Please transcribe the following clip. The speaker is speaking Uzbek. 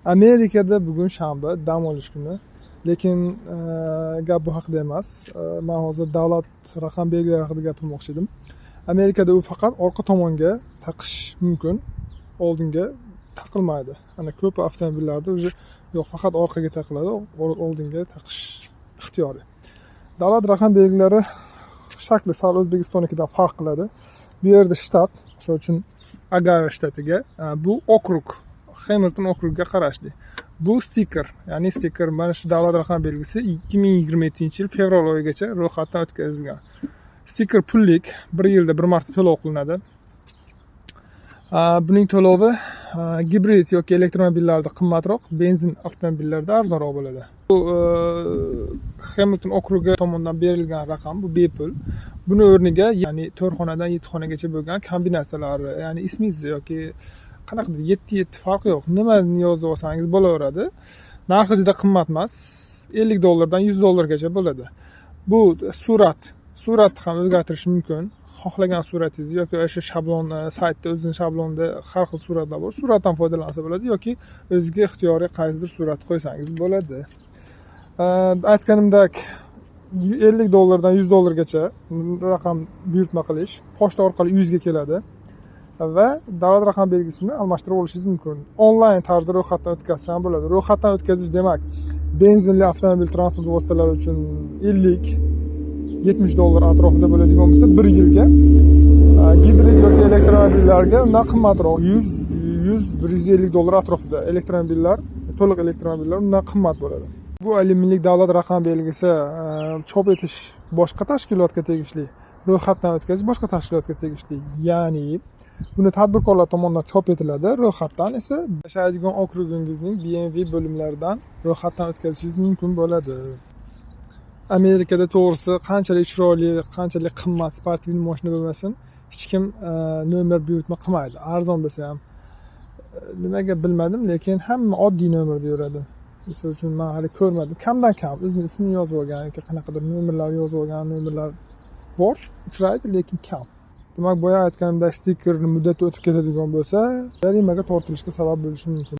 Amerikada bugun shanba, dam olish kuni. Lekin gap bu haqida emas. Man hozir davlat raqam belgilari haqida gapirmoqchi edim. Amerikada u faqat orqa tomonga taqish mumkin, oldinga taqilmaydi. Ana ko'p avtomobillarda уже yo'q, faqat orqaga taqiladi, oldinga taqish ixtiyoriy. Davlat raqam belgilari shakli sal O'zbekistonnikidan farq qiladi. Bu yerda shtat, misol uchun, Ogayo shtatiga, bu okrug, Hamilton okrugiga qarashli. Bu stiker, ya'ni stiker, mana shu davlat raqam belgisi 2027 yil fevral oyigacha ro'yxatdan o'tkazilgan. Stiker pullik, bir yilda bir marta to'lov qilinadi. Buning to'lovi gibrid yoki elektromobillarda qimmatroq, benzin avtomobillarda arzonroq bo'ladi. Bu Hamilton okrugi tomonidan berilgan raqam, bu bepul. Buni o'rniga, ya'ni to'rt xonadan yetti xonagacha bo'lgan kombinatsiyalari, ya'ni ismingizni yoki qanaqadir yetti yetti, farqi yo'q, nimani yozib olsangiz bo'laveradi. Narxi juda qimmat emas, 50 dollardan 100 dollargacha bo'ladi. Bu suratni ham o'zgartirish mumkin, xohlagan suratingizni yoki o'sha shablon, saytda o'zini shablonida har xil suratlar bor, suratdan foydalansa bo'ladi yoki o'ziga ixtiyoriy qaysidir surat qo'ysangiz bo'ladi. Aytganimdek, 50 dollardan 100 dollargacha raqam buyurtma qilish, pochta orqali uyingizga keladi va davlat raqam belgisini almashtirib olishingiz mumkin. Onlayn tarzda ro'yxatdan o'tkazsa ham bo'ladi. Ro'yxatdan o'tkazish demak, benzinli avtomobil transport vositalari uchun 50-70 dollar atrofida bo'ladigan bo'lsa bir yilga, gibrid yoki elektromobillarga undan qimmatroq, 100, 150 dollar atrofida. Elektromobillar, to'liq elektromobillar undan qimmat bo'ladi. Bu milliy davlat raqam belgisi chop etish boshqa tashkilotga tegishli, ro'yxatdan o'tkazish boshqa tashkilotga tegishli. Ya'ni buni tadbirkorlar tomonidan chop etiladi, ro'yxatdan esa yashaydigan okrugingizning DMV bo'limlaridan ro'yxatdan o'tkazishingiz mumkin bo'ladi. Amerikada, to'g'risi, qanchalik chiroyli, qanchalik qimmat спортивный mashina bo'lmasin, hech kim nomer buyurtma qilmaydi, arzon bo'lsa ham. Nimaga, bilmadim, lekin hamma oddiy nomerda yuradi. Misol uchun, man hali ko'rmadim, kamdan kam o'zini ismini yozib olgan yoki qanaqadir nomerlar yozib olgan nomerlar bor, uchraydi, lekin kam. Demak, boya aytganimdek, stikerni muddati o'tib ketadigan bo'lsa, jarimaga tortilishga sabab bo'lishi mumkin.